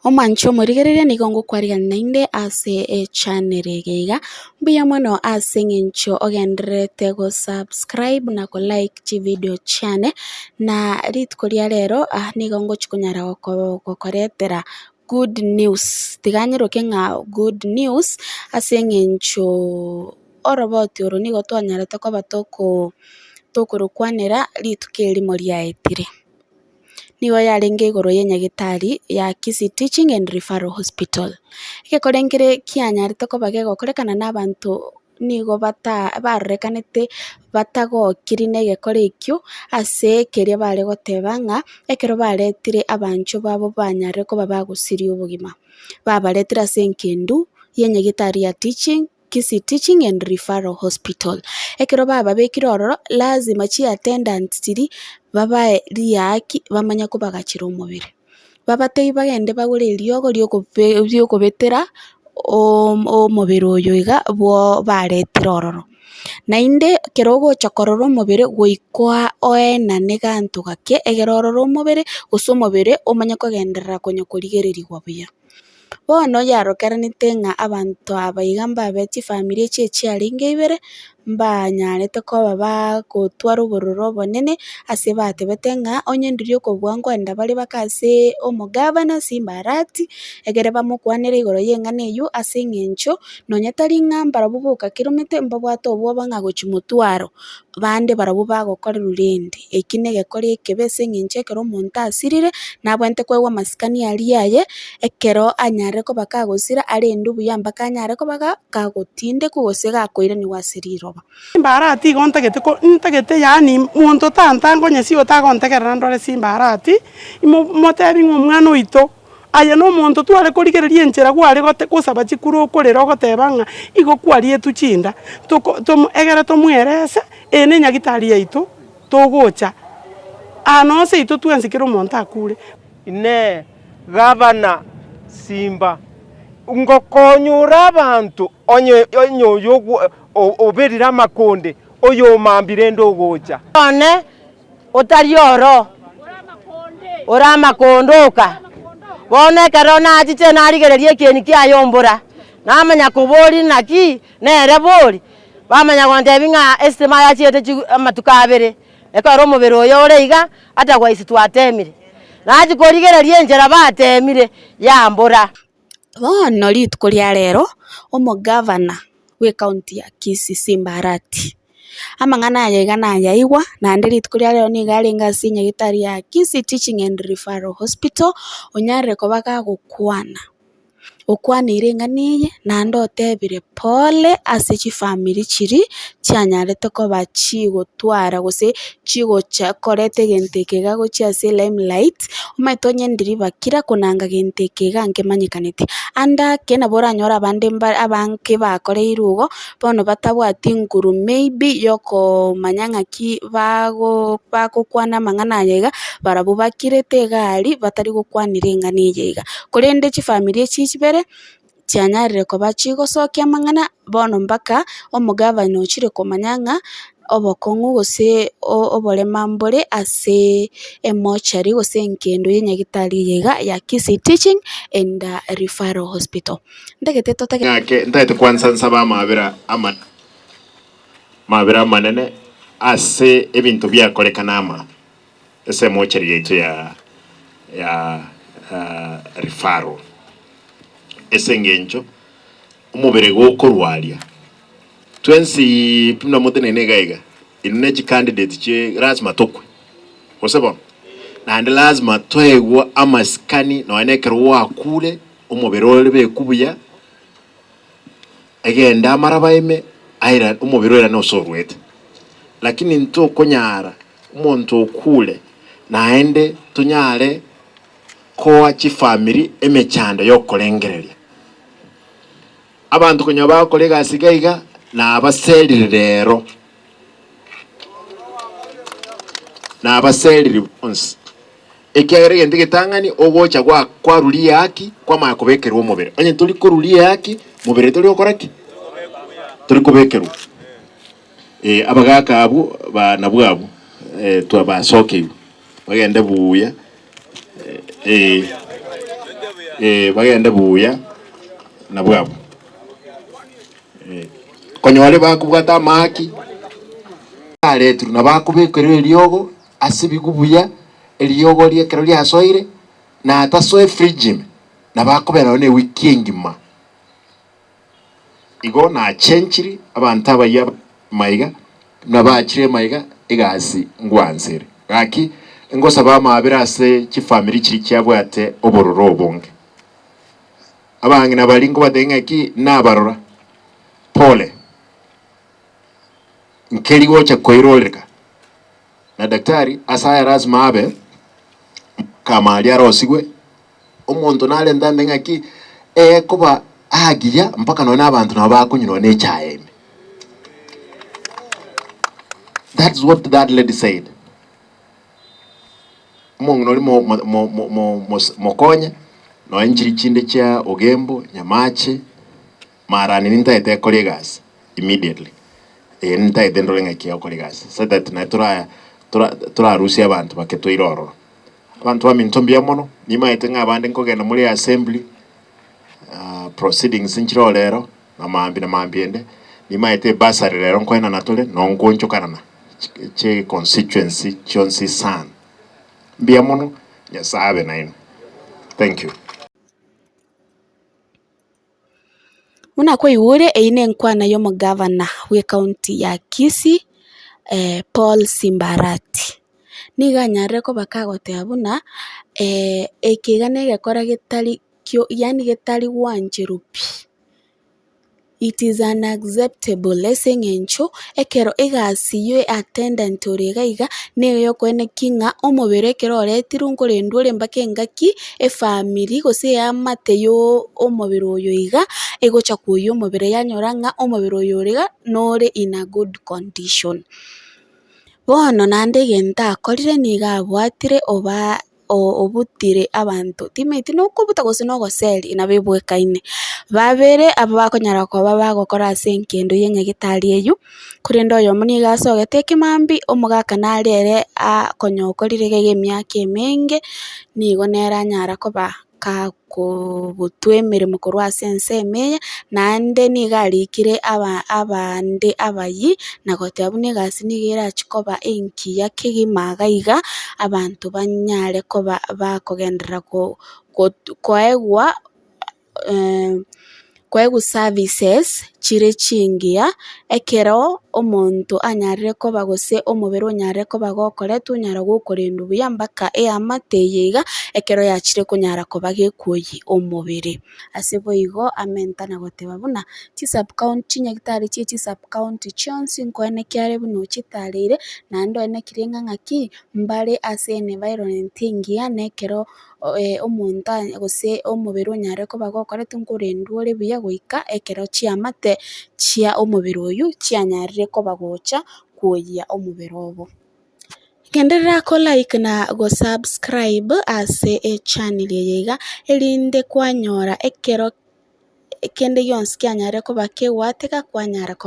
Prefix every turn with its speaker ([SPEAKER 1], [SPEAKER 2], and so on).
[SPEAKER 1] Omwanche omorigereria nigo ngokwarigania naende ase echannel eye iga, mbuya mono ase eng'encho ogendererete go subscribe na ko like chividio chiane, na rituko ria rero nigo ngochi konyara gokoretera good news, tiga nyeroke ng'a good news ase eng'encho oroboti oro nigo twanyarete koba toko tokorokwanera rituko erimo riaetire. Nigo yarenge igoro y'enyagetari ya Kisii Teaching and Referral Hospital. Egekore nkere kianyarete koba kegokorekana na abanto nigo bata barorekanete batagokiri na egekore ekio ase keria bare goteba ng'a ekero baretire abanchwa babo banyarire koba bagosiria obogima. Babaretire ase engendu y'enyagetari ya Teaching. Kisii Teaching and Referral Hospital. Ekero bababekire ororo, lazima chi attendants chiria babae riaki bamanye kobagachera omobere. Babatebie bagende bagore eriogo riokobe riokobetera omobere oyo iga bwo baretire ororo. Naende ekero ogocha korora omobere goika oenane ganto gake egere orore omobere, gose omobere omanye kogenderera konya korigererigwa buya. Bono yarokeranete ng'a abanto aba iga mbabe chifamiri echi echiarenge ibere, mbanyarete koba bagotwara obororo obonene, ase batebete ng'a onye ndiria okobua nkoenda bare baka aseee omogavana Simba Arati, ekere bamokwanere igoro y'eng'ana eywo ase eng'encho nonye tari ng'a mbarabwo boka keromete mbabwate obwoba ng'a gochia motwaro, bande barabwo bagokorerwa rende. Eki negekore ekebe ase eng'encho ekero omonto asirire, nabwenerete koegwa amasikani aria aye, ekero anyarire koba kagosira arendwe buya mpaka anyare koba ga kagotindekwa gose gakoiranigwa ase riroba.
[SPEAKER 2] Simba Arati igo ntagete ko ntagete yaani monto tantanga onye sigo tagontegerera ndore Simba Arati, imo motebi ng'a omwana oito. Aye nomonto tware korigereria enchera gware gote gosaba chikura okorera ogoteba ng'a igo kwarietwe chinda, toko tomo egere tomwerese, eye ne enyagitari yaito togocha. Aa noo seito twensi kera omonto akure.
[SPEAKER 3] Inee! Gavana Simba, ngokonyore abanto onye onye oyo oberire amakonde, oyomambia rende ogocha?
[SPEAKER 4] One otari oro, ore amakonde oka. Bono ekero nachiche narigereria ekieni kiaye ombora, namanya koboria naki nere bori, bamanya gontebia ng'a esitima yachiete chi amatuko abere, ekero omobere oyo ore iga, otherwise twatemire. Nachia korigereria enchera batemire, yambora.
[SPEAKER 1] Bono rituko ria rero, omogavana bw'ecounty ya Kisii Simba Arati, amang'ana aya iga nayaigwa, naende rituko ria rero nigo arenge ase enyagitari ya Kisii Teaching and Referral Hospital, onyarire koba gagokwana, okwaneire eng'ana eye naende otebire pole ase chifamiri chiria chianyarete koba chigotwara gose chigocha koreta egento eke iga gochia ase limelight, omanyete onye ndiri bakira konanga gento eke iga nkemanyekaneti. Ande ake nabo oranyore abande mba abange bakoreirwe igo, bono batabwati nguru maybe yokoomanya ng'aki bago bagokwana amang'ana aya iga, barabwo bakirete iga aria batari gokwanera eng'ana eye iga. Korende chifamiri echi chibere, chianyarire koba chigosokia amang'ana bono mpaka omogavana ochire komanya ng'a obokong'u gose oborema mbore ase emochari gose enkendo ya nyagetari eye iga ya Kisii Teaching and Referral Hospital. Ntagete totage.
[SPEAKER 5] Ng'ake ntagete kwansa nsabe amabera ama amabera amanene ase ebinto biakorekana ama ase emochari yaito ya ya referral. Ase engencho omobere gokorwaria twensi buna motenene iga iga inwe ne chicandidate chie lazima tokwe gose bono? Naende lazima toegwe amasikani nonya na ekero gwakure omobere ore bekwe buya egende amaraba ime aira omobere oirane ase orwete. Lakini ntokonyara omonto okure naende tonyare koa chifamiri emechando y'okorengereria. Abanto konya bagokora egasi iga iga nabaserire rero, nabaserire bonsi, ekiagera egento egetang'ani ogocha gwa kwarwa riaki kwamanya kobekerwa omobere. Onye tori korwa riaki mobere tori gokora ki? Tori kobekerwa. Abagaka abwo ba nabwo abwo twabasokeirwe bagende buya. Eh, bagende buya nabwo abwo. Eh, konyore bakobwata amaaki, aretirwe na bakobekerwa eriogo ase ebigu buya, eriogo ria ekero riasoire, na atasoe efridge ime, nabo akobera nonye na ewiki engima. Igo nachenchiri abanto abayia maiga, buna bachire maiga egasi ngwansa ere. Gaki ngosaba amaabera ase chifamiri chiria chiabwate obororo obonge. Abang'ina baria nkobatebia ng'aki nabarora, pole, nkeri gocha koiroreka na daktari ase aya lasima abe kama aria arosigwe, omonto narente ande ng'aki ekoba agiya mpaka nonya na abanto nabo bakonywa nonya na echae ime. That's what that lady said. Omong'ina oria mo- mo- mo- mo- mo- mos- mokonye, nonya nchiri chinde chia Ogembo, Nyamache, Marani nintagete ekore egasi immediately, eh nintagete ndore ng'aki egokora egasi so that naye tora tora torarusie abanto bake toire ororo. Abanto baminto mbuya mono, nimaete ng'a abande nkogenda more assembly, proceedings nchire oo rero, na mambia na mambia ende, nimaete ebursary rero nkoenana tore, no nkoonchokanana chi constituency chionsi isano. Mbuya mono, Nyasae abe nainwe. Thank you.
[SPEAKER 1] Buna kwaigure, eyio nenkwana y'omogavana bw'ecounty ya Kisii, Paul Simbarati. Nigo anyarire koba kagoteba buna eke iga negekora getari kio yaani getari gwancherwa pi. It is unacceptable ase eng'encho ekero egasi ya attendant ore iga iga nigo yokoenekia ng'a omobere ekero oretirwe nkorendwa ore mpaka engaki efamiri gose eamate ya omobere oyo iga egocha koyia omobere yanyora ng'a omobere oyo ore iga nore in a good condition. Bono naende egento akorire nigo abwatire oba obutire abanto, timanyeti nokobuta gose nogoseria nabo ebwekaine. Babere aba bakonyara koba bagokora ase enkendo ya nyagetari eywo, korende oyomo nigo asogete ekemambia, omogaka nare ere konya okorire iga iga emiaka emenge, nigo nere anyara koba kagotwa emeremo korwa ase ensemo eye, naende nigo arikire aba abande abayie, na goteba buna egasi nigo erachie koba engiya kegima iga iga, abanto banyare koba bakogenderera ko koegwa koegwa services chire chingiya, ekero omonto anyarire koba gose omobere onyarire koba gokoretwa onyara gokorendwa buya mpaka eamate eye iga, ekero yachire konyara koba gekoyia omobere. Ase boigo amenta na goteba buna chisubcounty chinyagitari chie chisubcounty chionsi nkoenekia are buna ochitareire, naende oenekirie ng'a ng'aki mbare ase environment engiya na ekero omonto gose omobere onyare koba gokoretwe nkorendwa ore buya goika ekero chiamate chia omobere oywo chianyarire koba gocha kwoyia omobere obo. Genderera ko like na go subscribe ase echannel eye iga, erinde kwanyora ekero kende gionsi kianyarire koba kegwateka kwanyara koba.